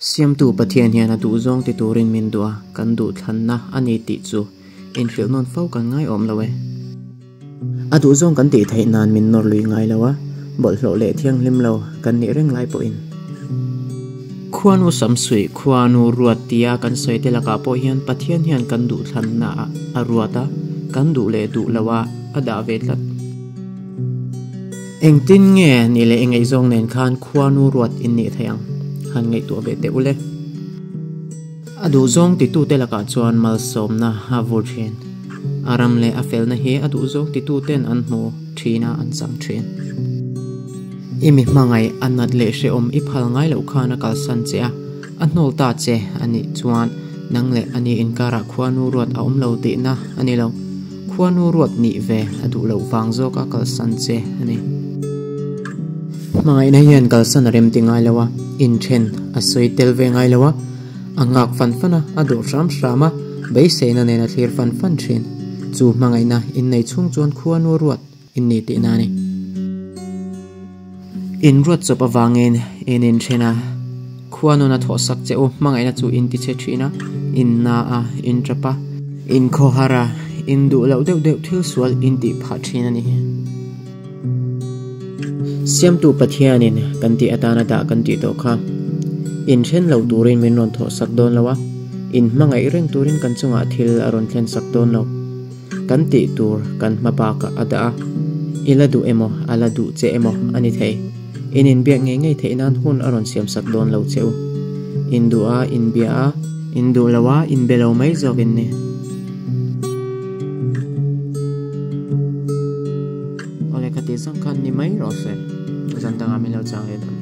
Siamtu Pathian hian a duhzawng ti turin min duh a, kan duhthlanna a ni tih chu inhrilh nawn fo kan ngai awm lo e. A duhzawng kan tih theih nan min nawr lui ngai lo a, bawlhhlawh leh thianghlim lo kan nih reng lai pawhin. Khuanu Samsuih, Khuanu Ruat tia kan sawi te lakah pawh hian Pathian hian kan duhthlanna ah a ruat a, kan duh leh duh lo ah a dah ve tlat. Engtin nge ni leh i ngaihzawng nen khan Khuanu Ruat in nih theih ang? Han ngaihtuah ve teh ule. A duhzawng titute lakah chuan malsawmna a vur thin. A ram leh a felna hi a duhzawng tituten an hmu thin a, an chang thin. I mi hmangaih a nat leh hrehawm i phal ngai loh khan a kalsan che a, a hnawl ta che a nih chuan nang leh ani inkarah khuanu ruat a awm lo tihna a ni lo. Khuanu ruat nih ve a duh loh vang zawka kalsan che a ni. Hmangaihna hian kalsan a rem ti ngai lo a, inthen a sawi tel ve ngai lo a, a nghak fan fan a, a dawh hram hram a, beiseina nen a thlir fan fan thin. Chu hmangaihna innei chhung chuan khuanu ruat in ni tihna a ni. In ruat chawp avangin in inthen a, khuanun a thawhsak che u, hmangaihna chu in tichhe thin a, in na a, in tap a, in khawhar a, in duh loh deuh deuh thil sual in tih phah thin a ni. Siamtu Pathianin kan tih atana dah kan tih tawh kha inthen lo turin min rawn thawhsak dawn lo a, in hmangaih reng turin kan chungah thil a rawn thlensak dawn lo. Kan tih tur kan hma bakah a dah a, i la duh emaw a la duh che emaw a ni thei. In inbiak ngei ngei theih nan hun a rawn siamsak dawn lo che u. In duh a, inbia a, in duh lo a, inbe lo mai zawk in ni. Awle khati zawng khan ni mai rawh se, zan dangah min lo chang leh dawn.